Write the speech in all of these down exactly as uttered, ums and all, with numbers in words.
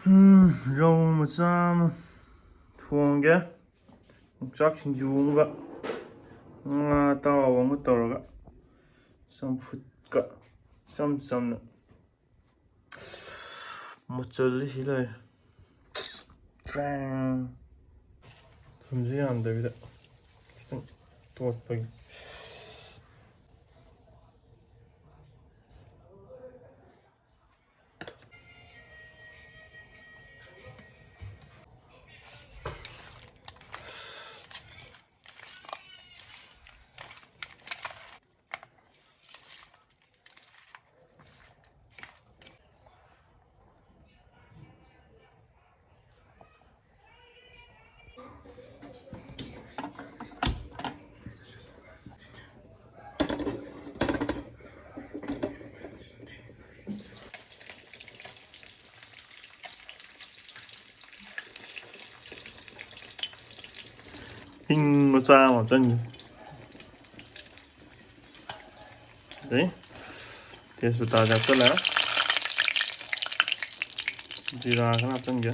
ꯎꯝ, ꯔꯧ ꯃꯆꯥ ꯑꯃ ꯊꯣꯡꯒꯦ꯫ ꯌꯣꯡꯆꯥꯛ ꯁꯤꯡꯖꯨ ꯑꯃꯒ, ꯉꯥ ꯑꯇꯥꯎꯕ ꯑꯃꯒ ꯇꯧꯔꯒ, ꯆꯝꯐꯨꯠꯀ ꯏꯆꯝ ꯆꯝꯅ꯫ ꯃꯆꯜꯗꯤ ꯁꯤ ꯂꯩꯔꯦ꯫ ꯆ꯭ꯔꯦꯡ꯫ ꯊꯨꯝꯁꯨ ꯌꯥꯝꯗꯕꯤꯗ ꯈꯤꯇꯪ ꯇꯣꯠꯄꯒꯤ꯫ ꯍꯤꯡ ꯃꯆꯥ ꯑꯃ ꯍꯥꯞꯆꯟꯒꯦ꯫ ꯑꯗꯩ ꯇꯦꯖꯄꯇꯥꯁꯦ ꯍꯥꯞꯆꯜꯂꯦ꯫ ꯖꯤꯔꯥ ꯈꯔ ꯍꯥꯞꯆꯟꯒꯦ꯫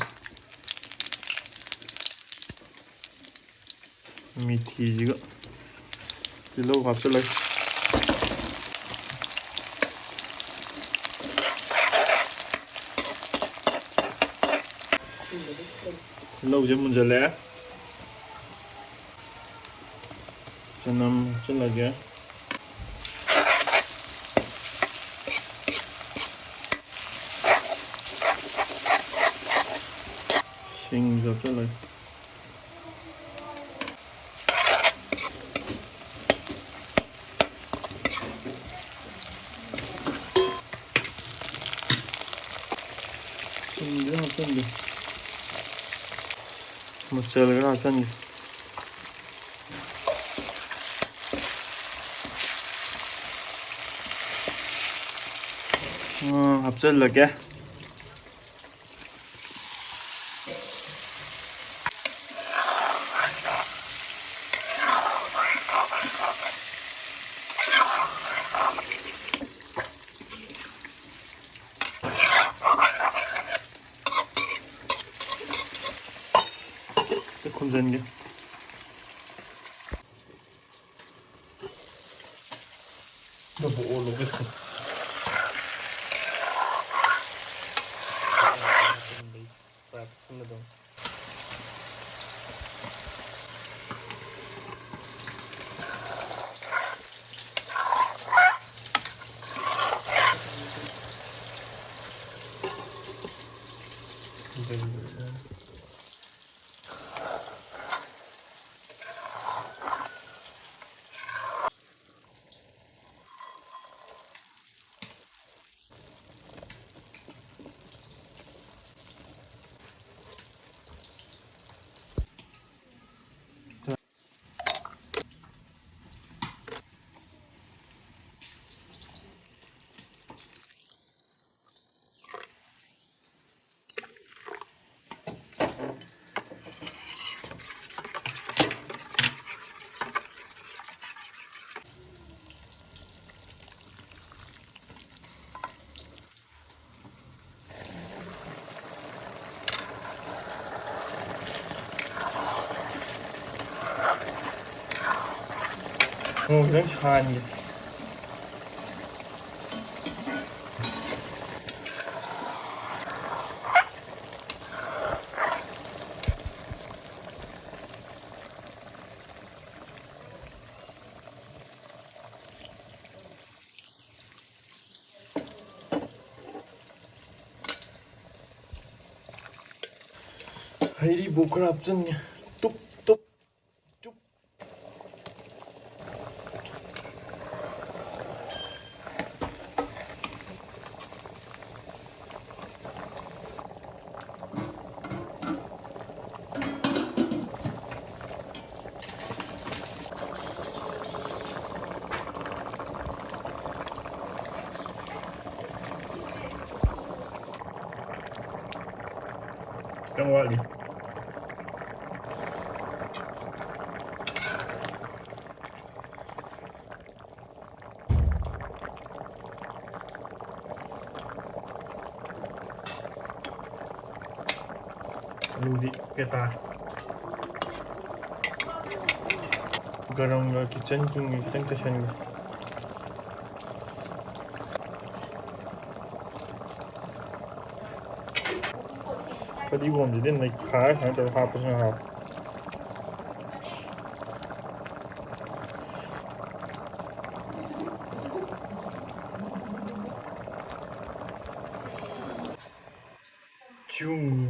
ꯃꯤꯊꯤꯁꯤꯒ ꯇꯤꯜꯍꯧ ꯍꯥꯞꯆꯜꯂꯒꯦ꯫ ꯇꯤꯜꯍꯧꯁꯦ ꯃꯨꯟꯖꯜꯂꯛꯑꯦ꯫ ꯆꯅꯝ ꯍꯥꯞꯆꯜꯂꯒꯦ꯫ ꯁꯤꯡꯁꯨ ꯍꯥꯞꯆꯜꯂꯒꯦ꯫ ꯁꯤꯡꯁꯨ ꯍꯥꯞꯆꯟꯒꯦ꯫ ꯃꯆꯜ ꯈꯔ ꯍꯥꯞꯆꯟꯒꯦ꯫ ꯎꯝ, ꯍꯥꯞꯆꯜꯂꯒꯦ꯫ ꯈꯨꯝꯖꯤꯟꯒꯦ꯫ ꯑꯗꯨꯕꯨ ꯑꯣꯜꯂꯣ ꯀꯩꯁꯨ꯫ ꯎꯝ, ꯈꯤꯇꯪ ꯁꯥꯍꯟꯒꯦ꯫ ꯍꯩꯔꯤꯕꯣꯞ ꯈꯔ ꯍꯥꯞꯆꯤꯟꯒꯦ꯫ ꯇꯨꯞ ꯇꯨꯞ ꯇꯨꯞ꯫ ꯈꯤꯇꯪ ꯋꯥꯠꯂꯤ꯫ ꯑꯂꯨꯗꯤ ꯄꯦꯇꯥ꯫ ꯒꯔꯝꯒ ꯀꯤꯠꯆꯟ ꯀꯤꯡꯒ ꯈꯤꯇꯪ ꯆꯥꯏꯁꯟꯒꯦ꯫ ꯐꯗꯤꯒꯣꯝꯁꯤꯗꯤ ꯅꯩꯈꯥꯏ ꯁꯨꯃꯥꯏꯅ ꯇꯧꯔꯒ ꯍꯥꯞꯄꯁꯨ ꯍꯥꯎ꯫ ꯆꯨꯝ꯫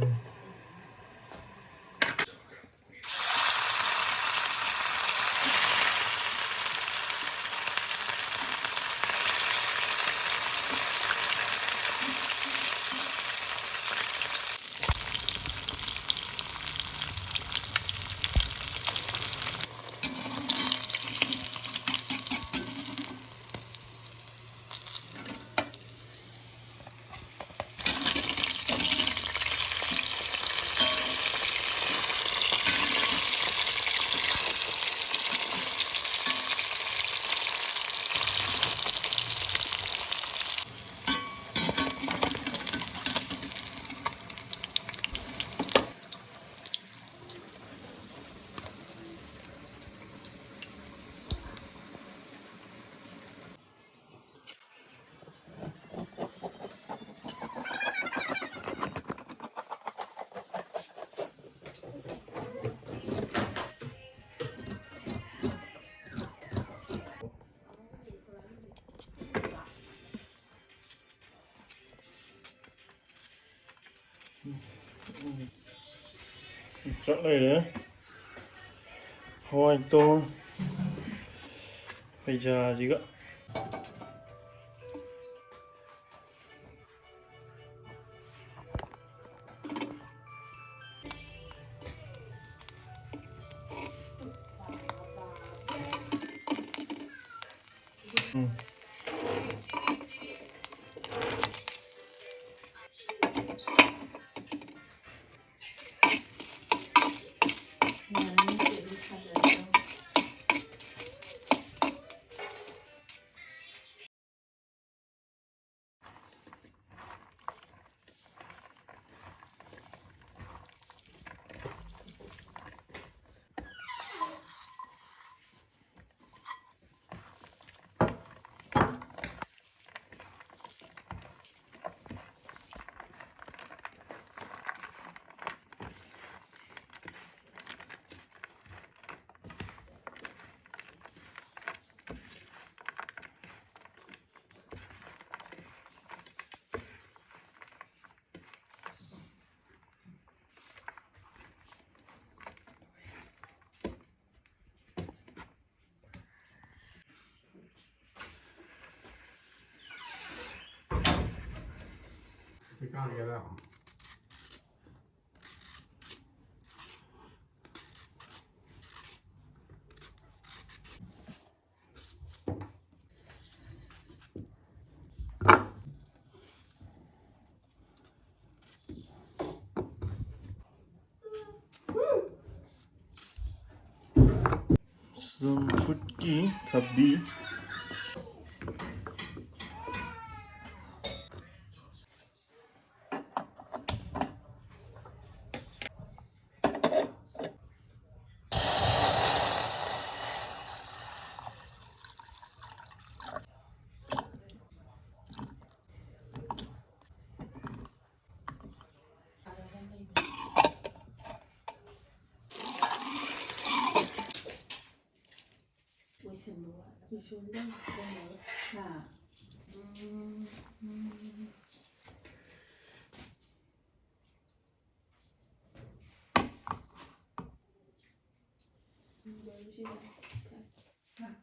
ꯆꯥꯛ ꯂꯩꯔꯦ꯫ ꯍꯋꯥꯏ ꯇꯣꯡ ꯐꯩꯖꯥꯁꯤꯒ꯫ ꯎꯝ꯫ ꯆꯝꯐꯨꯠꯀꯤ ꯊꯕꯤ꯫ ꯂꯣꯏꯁꯤꯟꯕ ꯋꯥꯠꯂꯦ꯫ ꯂꯣꯏꯁꯤꯟꯕ ꯋꯥꯠꯂꯦ꯫ ꯍꯥ? ꯎꯝ, ꯎꯝ꯫ ꯎꯝ, ꯂꯣꯏꯔꯦ ꯁꯤꯗꯤ꯫ ꯍꯥ?